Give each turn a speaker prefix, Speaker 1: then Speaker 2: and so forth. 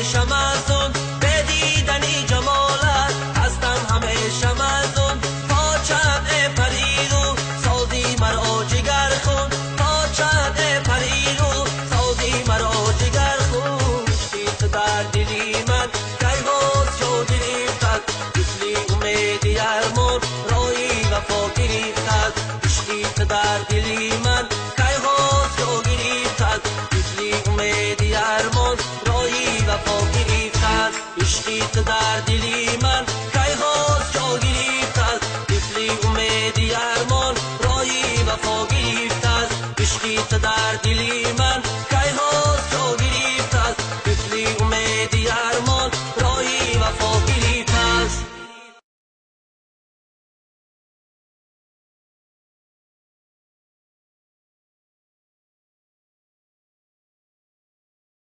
Speaker 1: ҳамеша мазун ба дидани ҷамолат, ҳастам ҳамеша мазун. То чанд эй париру сози маро ҷигархун, то чанд эй париру сози маро ҷигархун. Ишқи ту дар дили ман кайҳост ҷо гирифтад, мисли умеди армон роҳи вафо гирифтад. Ишқи ту дар